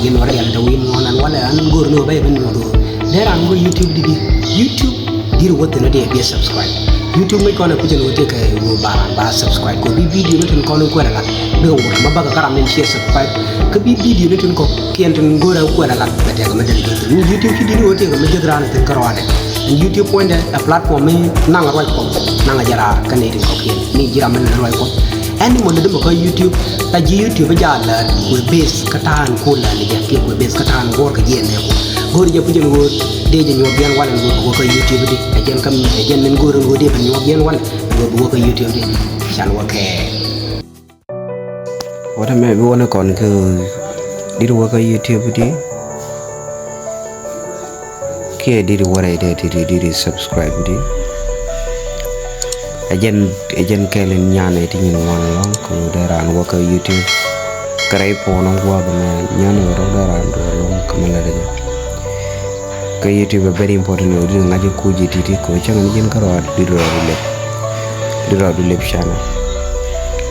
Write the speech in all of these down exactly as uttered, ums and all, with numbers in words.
Yɛn wä rial tɛ wi̱i̱ muɔ̱ɔ̱n an walɛ an go̱o̱r ni wä bä yɛ ben nyuɔ̱th wä. Dee raan wä YouTube di di. YouTube di̱t wä thi̱n wä dee biɛ subscribe. YouTube mi kɔn ɛ kucä ni wä tëë kɛ wä ba raan ba subscribe kɛ bi video ni tin kɔn in kuɛn ɛ lat. Bikɛ wä ma bakɛ kä ram in ciɛ subscribe. Kä bi video ni tin kɔn kiɛn tin go̱o̱r ɛ kuɛn ɛ lat bɛ tɛk mi den kɛ thi̱n. Ni YouTube ci di̱t wä tëë kɛ mi jeth raan ɛ thi̱n kä rɔadɛ. Ɛn YouTube puɔ̱nydɛ ɛ platform mi naŋ ruac Kuɔth naŋ jɛ raar kä nɛy tin kɔ̱kiɛn ni ji̱ ram mi lät ruac Kuɔth. Ɛn ni mɔni dämɛ kä YouTube la ji̱ YouTube jaa lät kuɛ base kä ta̱a̱n ku lät ni jɛ kiɛ kuɛ base kä ta̱a̱n guɔ̱ɔ̱r kɛ jiɛn nɛ ku go̱o̱r jɛ puc ɛn ɣöö dee jɛ nyuɔ̱th jiɛn walɛ ɛn ɣöö bi wä kä YouTube di. Ɛ jɛn kä ɛ jɛn min go̱o̱r ɛn ɣöö dee bɛ nyuɔ̱th jiɛn walɛ ɛn ɣöö bi wä kä YouTube di. Can wä kɛɛl. Wä tɛ mɛ bi wä ni kɔn kä di̱t wä kä YouTube di. Kiɛ di̱t wä rɛy dee di̱t di̱t subscribe di. Ɛ jɛn ɛ jɛn kɛl in nyan ɛ ti nyin ŋuan lɔŋ kä dee raan wä kä YouTube. Kä rɛy puɔn ɔ guath mɛ nyan wä rɔ dee raan duɔr lɔŋ kä mɛ lɛ dee jɛ. Kä YouTube ɛ very important ɛ wä di̱t ŋa̱c ɛ kuc ɛ ti̱ti̱ kɛ wä cäŋ ni ji̱n kä rɔɔd di̱t rɔɔd lep. Di̱t rɔɔd lep channel.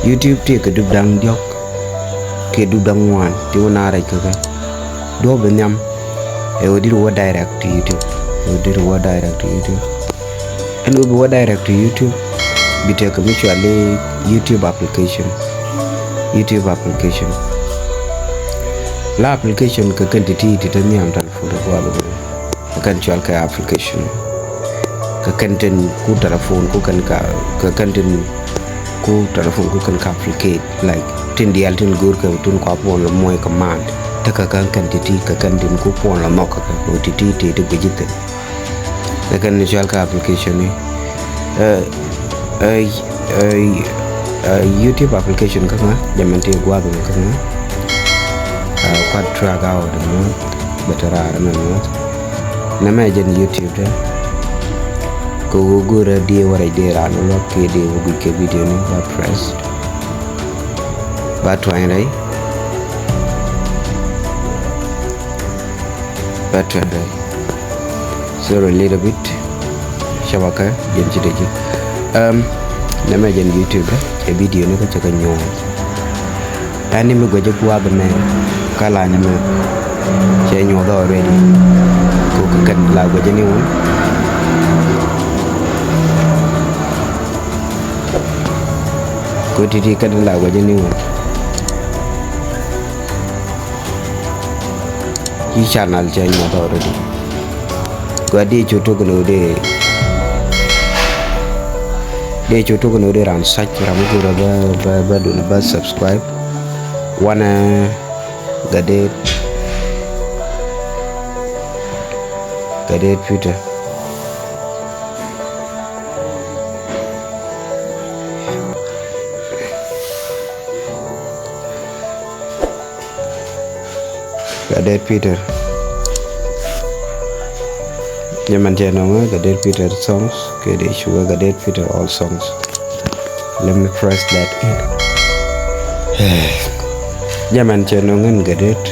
YouTube ti kɛ dup da̱ŋ diɔ̱k kiɛ dup da̱ŋ ŋuan ti wä na rɛc kɛ kɛ. Duɔ̱p bi nhiam ɛ wä di̱t wä direct to YouTube. Ɛ wä di̱t wä direct to YouTube. Ɛn wä bi wä direct to YouTube. Bi tëë kɛ mi cuali YouTube application. YouTube application. La application kɛ kɛn ti ti ti te nhiam telephone ti guath bi. Kɛ kɛn cual kɛ application. Kɛ kɛn tin ku telephone ku kɛn ka kɛ kɛn tin ku telephone ku kɛn ka applicate like tin dial tin go̱o̱r kɛ tin kua puɔn lɔ muɔc command. Te kɛ kɛn kɛn ti ti kɛ kɛn tin ku puɔn lɔ nhɔk kɛ kɛ ti ti ti ti guici thin. Kɛ kɛn cual kɛ application ni. Ɛ, ɛ, ɛ, ɛ, YouTube application kä ŋa jɛ mɛn ti guath mi kä ŋa. Ɛ, kuat track out mɔ bɛ te raar mɛ mɔ. Nɛ mɛ jɛn YouTube dɛ. Kɛ wä go̱o̱rä diɛ wä rɛc diɛ raan wä kiɛ diɛ wä guic kɛ video ni ba press. Ba tuany rɛy. Ba tuany rɛy. Sorry, little bit. Shabaka jɛn ci dee ji̱. Um, nɛ mɛ jɛn YouTube ɛ video ni kä cɛ kɛ nyuɔ̱ɔ̱n. Ɛn ni mi guɛcä gua̱a̱th ɛmɛ kä lany ɛmɛ cɛ nyuɔ̱th already. Kɛ kɛn la guɛcä ni wun. Kɛ ti̱ti̱ kɛn la guɛcä ni wun. Ci channel cɛ nyuɔth already. Gua di cu tuk ni wudi. Di cu tuk ni wudi ran search ram ku rɛ bä bä bä dun bä subscribe. Wanɛ Gadet. Gadet Peter. Gadet Peter. Nyaman cɛ nɔŋɛ Gadet Peter songs kɛ dee cuɛ Gadet Peter all songs. Let me press that in. Nyaman cɛ nɔŋɛ Gadet.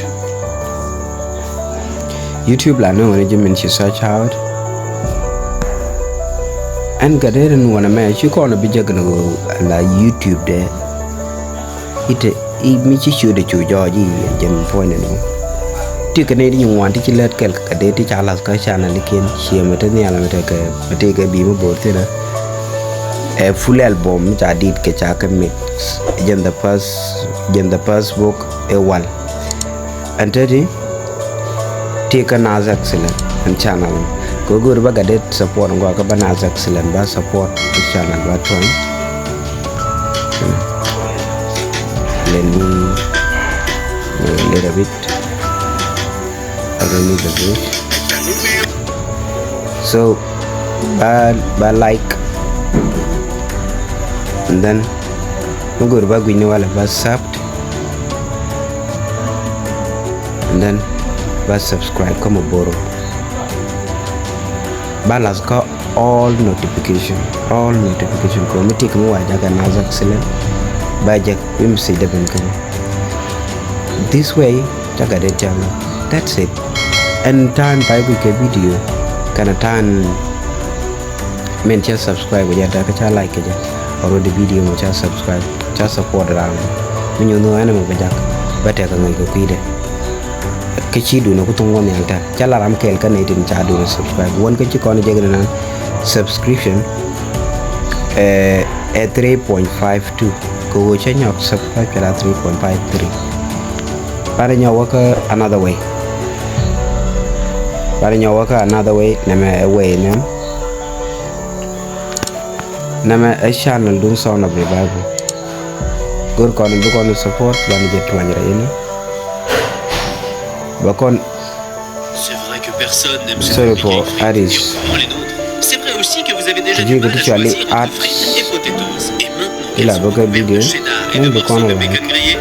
YouTube la ni wani jimin ci search out. Ɛn Gadet ni wani mɛ ci kɔn bi jɛ gini la YouTube dɛ. Ite i mi ci ciötdɛ cu jɔɔc i jɛn puɔ̱nydɛ ni. Ti kɛ nɛy ti nyin ŋuan ti ci lät kɛl kɛ Gadet ti ca lath kä channel ikiɛn ciɛ mɛ te nhial mɛ te kɛ mɛ te kɛ bi mi bo̱o̱r thinɛ. Ɛ full album mi ca dit kɛ ca kɛ mix jɛn the first jɛn the first book ɛ wal. Ɛn te ti ti kä Nas Excellent ɛn channel. Kɛ go̱o̱ri bä Gadet support ŋɔak kä bä Nas Excellent bä support channel bä tuɔ̱ny. Let me wait a little bit. I don't need the bush. So bä bä like and then mi go̱o̱ri bä gui̱ny ni walɛ bä sub. And then bä subscribe kä mɔ boro. Bä lath kä all notification, all notification kɛ mi tik mi wa jakä Nas Excellent. Bä jɛ mi message dɛ ben kä mi. This way ca Gadet channel. That's it. Ɛn ta̱a̱n pay kui̱ kɛ video kɛnɛ ta̱a̱n min ca subscribe kɛ jɛ ta̱a̱ kä ca like kɛ jɛ. Already video mɔ ca subscribe ca support round. Mi nyuɔ̱n nhɔk ɛn ɛmɛ bɛ jak bɛ tɛk kɛ ŋäc kɛ kui̱dɛ. kä ci duundɛ ku thuŋ wä nhial tɛ̈. Ca la ram kɛl kä nɛy tin ca duundɛ subscribe. Wän kä ci kɔn jek ni nan subscription, eh, ɛ three point five two. Kɛ ɣöö cä nyɔk subscribe cɛ la three point five three. Banɛ nyɔk wä kä another way. Banɛ nyɔk wä kä another way, nɛmɛ ɛ way nɛm. Nɛmɛ ɛ channel dun Sound of Revival. Go̱r kɔn bi kɔn support, banɛ jɛ tuany rɛy ni. Ba kɔn C'est vrai que personne n'aime se Sorry faire piquer for une feuille de Addis. Encore moins les nôtres. C'est vrai aussi que vous avez déjà du mal à choisir entre frites et potatoes. Et maintenant qu'elles sont recouvertes de cheddar et de fromage blanc, c'est un peu compliqué. Ila bä kɛ video ni bi kɔn bacon grillé,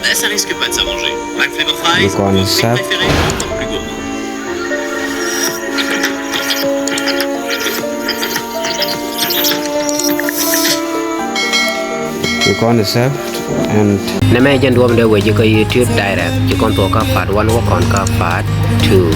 ben, ça risque pas de s'arranger. Mac Flavor Fries, votre fric préféré, encore plus gourmand. Bi kɔn accept and nɛmɛ jɛn duɔ̱pdɛ wec ji̱ kä YouTube direct, ci kɔn thuɔ̱k kä part one wä kɔn kä part two.